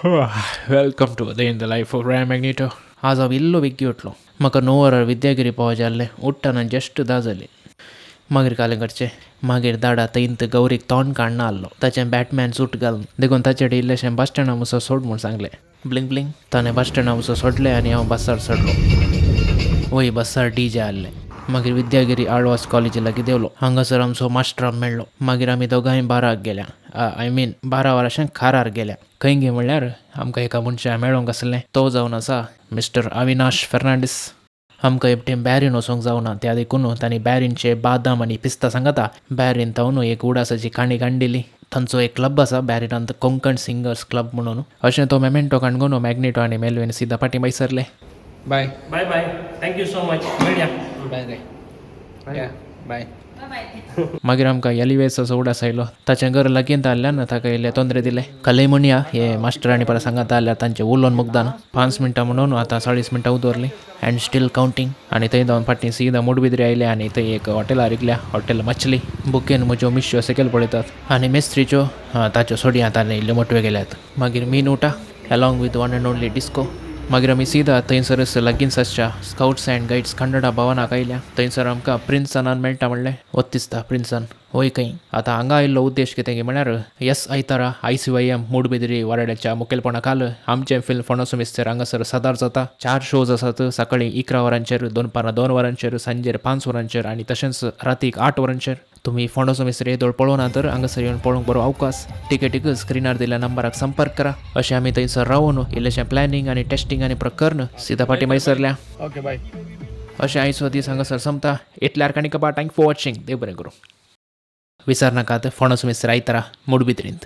Welcome to day in the life of Ram Magneto. आज हांव इल्लो बेगी उठलो. म्हाका 9 वरार विद्यागिरी पावचें आसलें. उठ्ठना जस्ट 10 जाली. मागीर कालें करचें. मागीर दाडा थंयत गौरीक तोंड काडना आसलो. ताचें बॅटमॅन सूट घालून देखून ताचे कडेन इल्लेशें बस स्टँडा मुसो सोड म्हूण सांगलें. ब्लिंग ब्लिंग ताणें बस स्टँडा मुसो सोडलें आनी हांव बसार चडलो. वय बसार डी जे आसलें. मागीर विद्यागिरी आळवास कॉलेजी लागीं देंवलो. हांगासर आमचो मास्टर मेळ्ळो. मागीर आमी दोगांय बाराक गेल्या, I mean 12 वरां खारार गेल्या. खंय गे म्हणल्यार आमकां एका मनशा मेळोंक आसलें. तो जावन आसा मिस्टर अविनाश फेर्नांडीस. आमकां एकटें बॅरीन वचोंक जावना त्या देखून तांणी बॅरीनचे बादाम आनी पिस्ता सांगता बॅरीन तावन एक उडासाची काणी काडलेली. तांचो एक क्लब आसा बॅरिनांत, कोंकण सिंगर्स क्लब म्हणून. अशें तो मेमेंटो काणकोण मॅग्नेटो आनी मेलवेन सिदा फाटीं भायर सरले. Bye. Bye bye, thank you so much, मेळया. बाय रे. या बाय. मागीर आमकां एलिवेसाचो उडास आयलो. ताचें घर लागींत आसल्यान ताका इल्ले तोंदरे दिले. कले म्हणया हे मास्टर आनी परत सांगता आसल्यार तांचें उलोवन मुगदान 5 मिनटां म्हणून आतां 40 मिनटां उदरलीं अँड स्टील कावंटींग. आनी थंय धांवन फाटीं सीदा मुडबिद्री आयले आनी थंय एक हॉटेलार रिगल्या. हॉटेल मछली बुकेन म्हज्यो मिश्यो सकयल पळयतात आनी मेस्त्रीच्यो ताच्यो सोडयां ताणें इल्ल्यो मोटव्यो गेल्यात. मागीर मीन उटा along with one and only disco. मागीर आमी सीदा थंयसरच लागींच आसच्या स्कावट्स अँड गायड्स कन्नडा भवनाक आयल्या. थंयसर आमकां प्रिन्सनान मेळटा म्हणलें. वत दिसता प्रिन्सन वय खंय. आतां हांगा आयिल्लो उद्देश कितें की म्हळ्यार येस आयतारा ICYM Moodbidri वाराड्याच्या मुखेलपणा खाल आमचें फिल्म फोंडोसो मिस्तेर हांगासर सादर जाता. 4 शोज आसात. सकाळीं 11 वरांचेर, दनपारां 2 वरांचेर, सांजेर 5 वरांचेर आनी तशेंच रातीक 8 वरांचेर. तुमी फोंडोसो मिस्तेर येदोळ पळोवना तर हांगासर येवन पळोवंक बरो अवकाश. टिकेटीक स्क्रिनार दिल्ल्या नंबराक संपर्क करा. अशें आमी थंयसर रावून इल्लेशें प्लॅनिंग आनी टेस्टिंग आनी प्रकरण सिदा फाटीं मागीर सरल्या. ओके बाय. अशें आयचो दीस हांगासर सोंपता. इतल्यार काणी कपा. Thank for watching. देव बरें करूं. विसर नाकात, फोंडोसो मिस्तेर आयतारा मुडबिद्रींत.